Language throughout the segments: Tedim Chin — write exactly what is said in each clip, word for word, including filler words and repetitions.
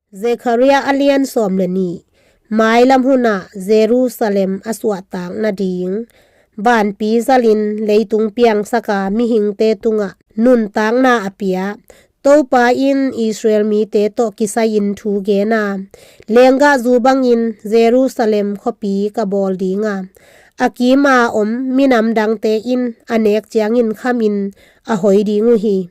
Zekhariah a lian sawm le nih. Mailam hunah Jerusalem a suahtak nading vanpi zalin leitung piangsaka mihingte tungah nuntakna a pia Topa in Israel mite tawh kisai-in thu gen a, lenggahzu bangin Jerusalem khuapi ka bawl ding a, a kima om minam dangte in a nek ciangin khamin a hoi ding uh hi.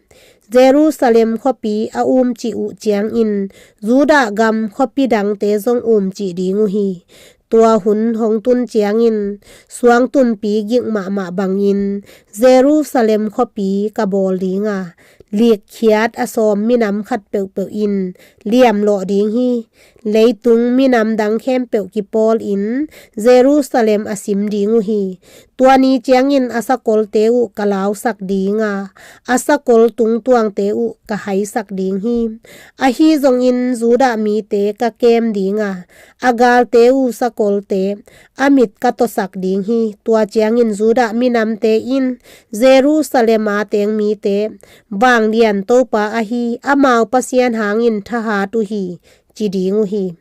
Jerusalem khuapi a umcih uh ciangin Judah gam khuapi dangte zong umcih ding uh hi. Tua hun hong tun ciangin suangtumpi gik mahmah bangin Jerusalem khuapi ka bawl ding a, likkhiat a sawm minam khat peuhpeuh in liamlawh ding hi. Leitung minam dang khempeuh kipawlin Jerusalem a sim ding uh hi. Tua ni ciangin a sakolte uh ka lausak ding a, a sakol tungtuangte uh ka haisak ding hi. Ahi zongin Judah mite ka kem ding a, a galte uh sakolte a mit ka tawsak ding hi. Tua ciangin Judah minamte in Jerusalem a teng mite, vanglian Topa ahi amau Pasian hangin thahat uh hi, ci ding uh hi.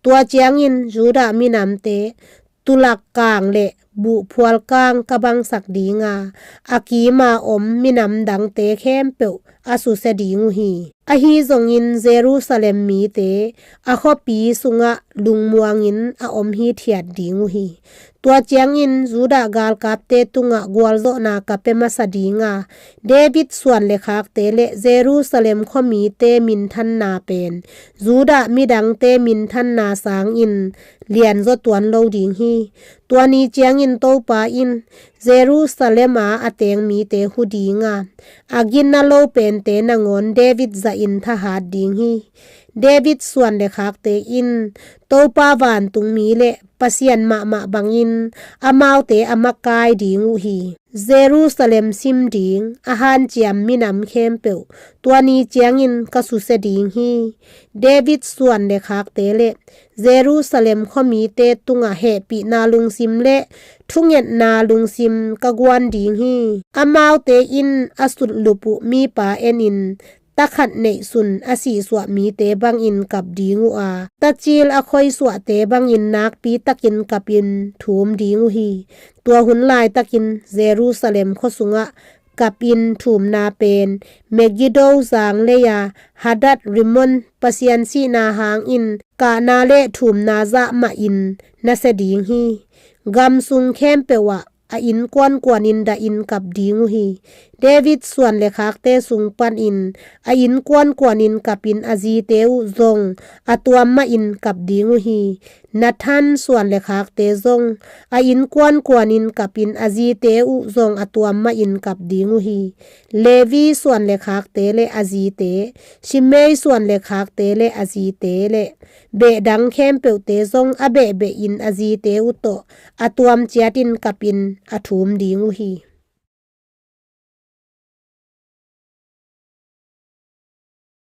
Tua ciangin Judah minamte tulakkang le buhphualkang ka bangsak ding a, a kima om minam dangte khempeuh a susia ding uh hi. Ahi zongin Jerusalem mite a khuapi sungah lungmuangin a om hithiat ding uh hi. Tua ciangin Judah galkapte tungah gualzawhna ka pia masa ding a, David suan le khakte le Jerusalem khuamite minthanna pen Judah midangte minthanna sangin lianzaw tuan lo ding hi. Tua ni ciangin Topa in Jerusalem a a teng mite hu ding a, a ginna lo pente nangawn David zahin thahat ding hi. David suan le khakte in Topa vantungmi le Pasian mahmah bangin amaute a makai ding uh hi. Jerusalem sim ding a hanciam minam khempeuh tua ni ciangin ka susia ding hi. David suan le khakte le Jerusalem khuamite tungah hehpihna lungsim le thungetna lungsim ka guan ding hi. Amaute in a sutlup uh mipa enin takhat neihsun a sihsuah mite bangin kap ding uh a, tacil a khoisuahte bangin nakpitakin kapin thum ding uh hi. Tua hun laitakin Jerusalem khua sungah kapin thumna pen Megiddo zang lei-a Hadad Rimmon Pasian sihna hangin kahna le thumna zah mahin na sia ding hi. Gam sung khempeuh ah a innkuan kuanin dahin kap ding uh hi. David suan le khakte sung panin a innkuan kuanin kapin a zite uh zong a tuam mahin kap ding uh hi. Nathan suan le khakte zong a innkuan kuanin kapin a zite uh zong a tuam mahin kap ding uh hi. Levi suan le khakte le a zite, Shimei suan le khakte le a zite le behdang khempeuhte zong a behbehin a zite uh tawh a tuam ciatin kapin a thum ding uh hi.